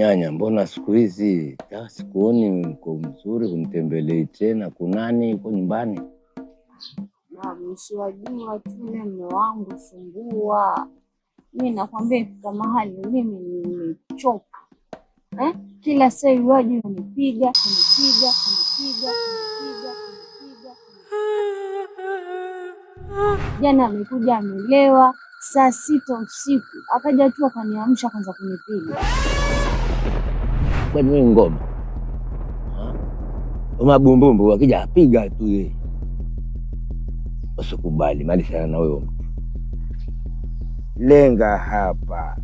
Nyanya, mbona siku hizi sikuoni mko mzuri, hunitembelei tena? Kunani uko nyumbani? Msiwajua tu mume wangu sumbua. Mimi nakwambia ifika mahali mimi nimechoka. Eh? Kila saa waje unipiga, unipiga, unipiga, unipiga, unipiga. Jana amekuja amelewa saa 6 usiku. Akaja tu akaniamsha akaanza kunipiga. Kwani wewe ngoma? Mabumbumbu akija apiga tu yeye. Usikubali mali sana na wewe mtu. Lenga hapa.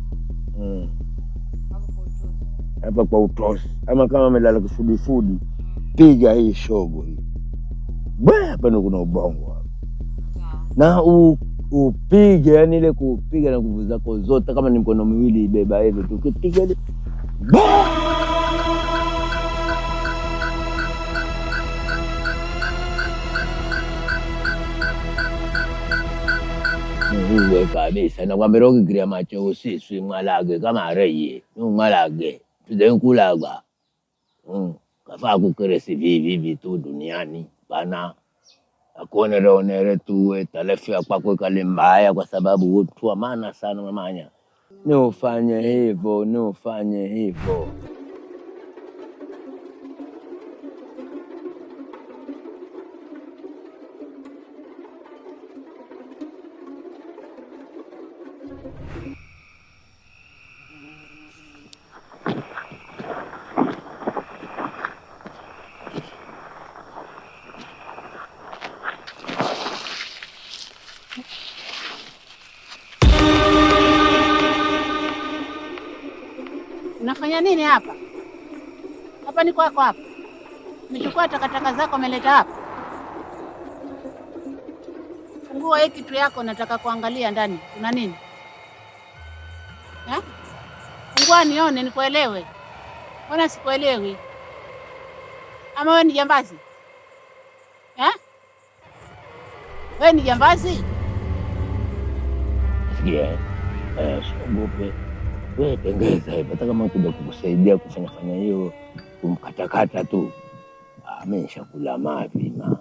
Hapa kwa utosi. Ama kama amelala kifudifudi, piga hii shogo hii. Bwana hapa ndo kuna ubongo hapa. Na upige, yani ile kupiga na nguvu zako zote, kama ni mkono miwili ibeba hivi tu. Ukipiga ile uwe kabisa. Nakwambia ukikiria macho usiswi mwalage kama reye. Mwalage. Tuzenkulaga. Kafaa kukeresi vivi tu duniani. Bana. Akuonere onere tuwe talefia kwako ikale mbaya kwa sababu utu wa maana sana mamanya. Ni ufanye hivyo, ni ufanye hivyo. Unafanya nini hapa? Hapa ni kwako hapa. Umechukua takataka zako umeleta hapa. Fungua hii kitu yako, nataka kuangalia ndani kuna nini? Eh? Fungua nione nikuelewe. Mbona sikuelewi? Ama wewe ni jambazi? Eh? Wewe ni jambazi? Sikia, usiogope. Wewe tengeza hivi, hata kama kuja kukusaidia kufanya fanya hiyo kumkatakata tu. Mimi nishakula mavi ma.